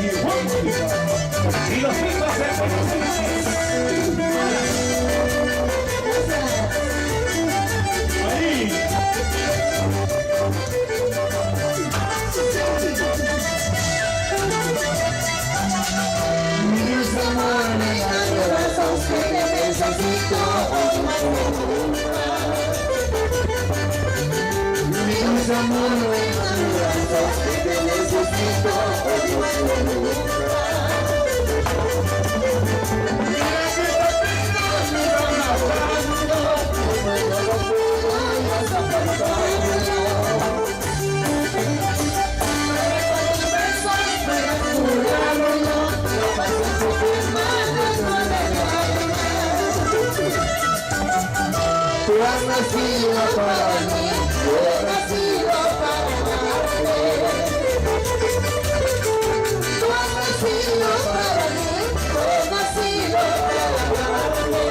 Y los tipos se conocen. Ahí. Mi amor, me corazón, que te necesito hoy más que nunca. Mi dulce amor, me corazón, que te necesito hoy más que nunca. Mira que esta pena me va matando, no lo puedo ya soportarlo. Con tus besos puedas curarlo, la pasión se quema dentro del alma. Tú has nacido para mí, yo he nacido para amarte. Tú has nacido para mí, yo he nacido para amarte.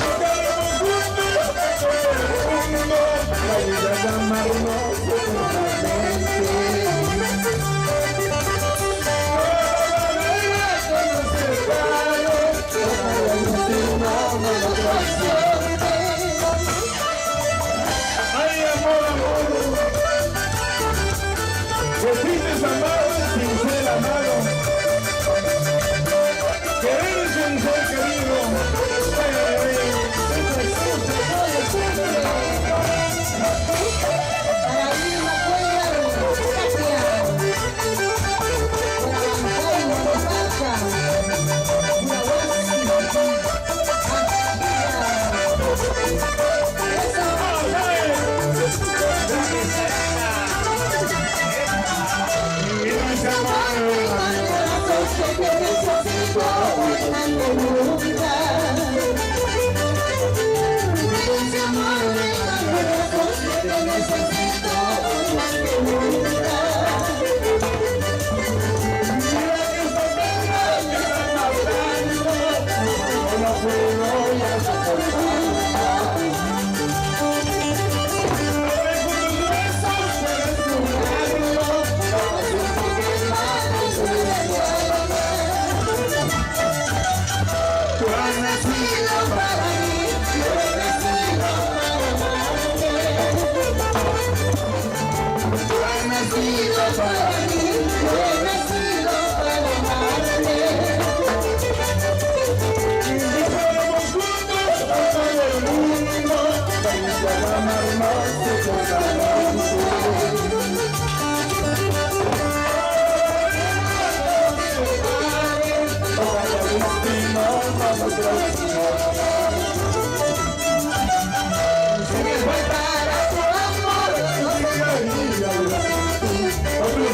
Estaremos juntos en todo el mundo. La vida es amarnos eternamente. Ojalá nos separe, Ojalá el destino no lo traicione. Ay, amor, amor. Que triste es amar sin ser amado. Querer sin ser querido. Ay, ay, ay. Para Vilma Cuellar, Katia. Para Abancay, Paca. Urahuasi. Eso. Mi dulce amor. Corazón, que te necesito hoy más que nunca. Mi dulce amor, corazón, que te necesito hoy más que nunca. Mira que esta pena me está matando. No lo puedo ya soportarlo. Ahora con tus besos puedes curarlo. La pasión se quema dentro del alma. Tú has nacido para mí, yo he nacido para amarte. Tú has nacido para mí, yo he nacido para amarte. Estaremos juntos por todo el mundo. Para amarnos eternamente. Ojalá el destino no nos traicione. Si me faltara tu amor, no sé qué haría sin ti. Con tus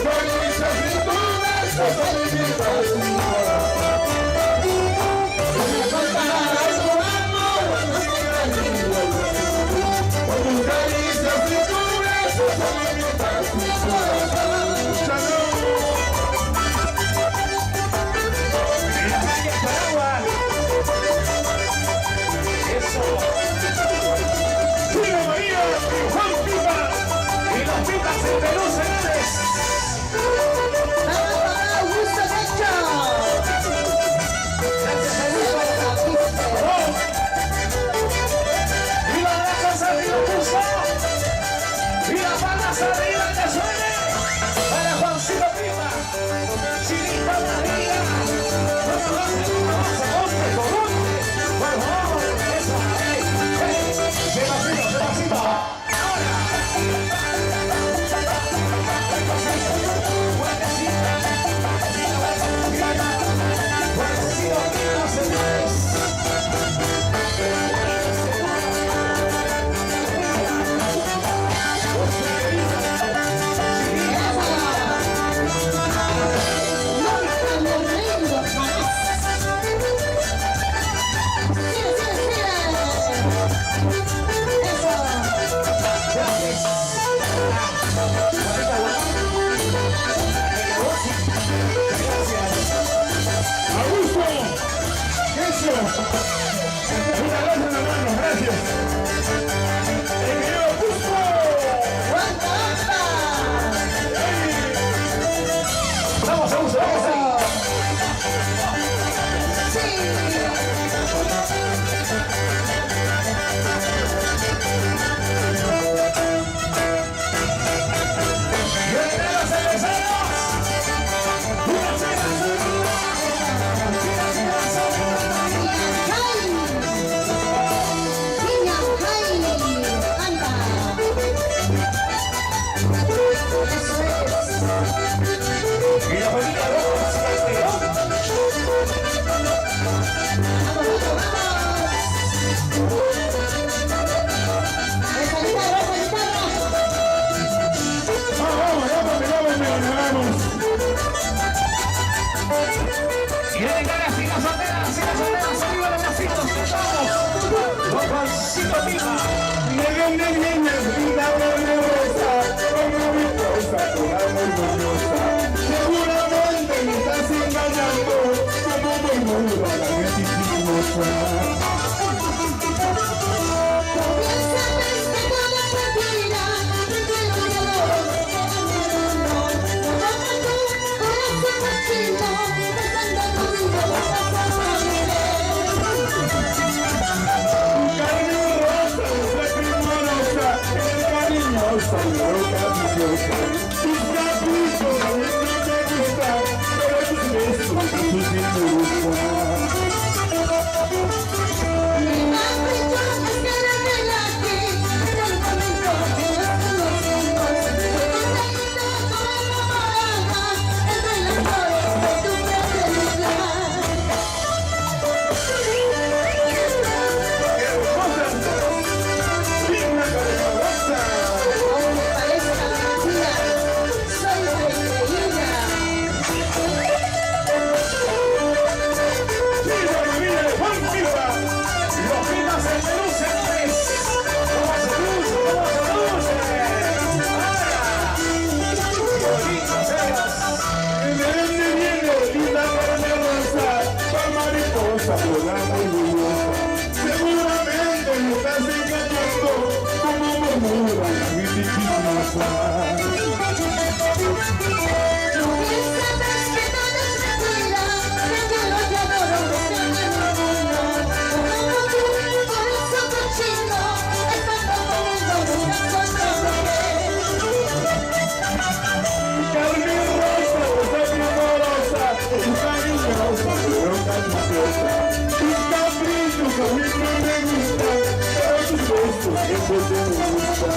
Eso te gusta.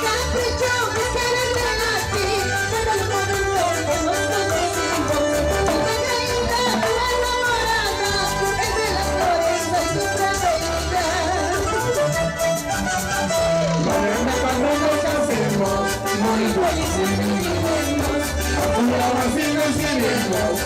Capricho es quererte a ti, desde el momento que nos conocimos. Tu negrita, tu enamorada, entre las flores soy tu preferida. Morena, cuando nos casemos, muy felices viviremos. A tu lado así nos iremos.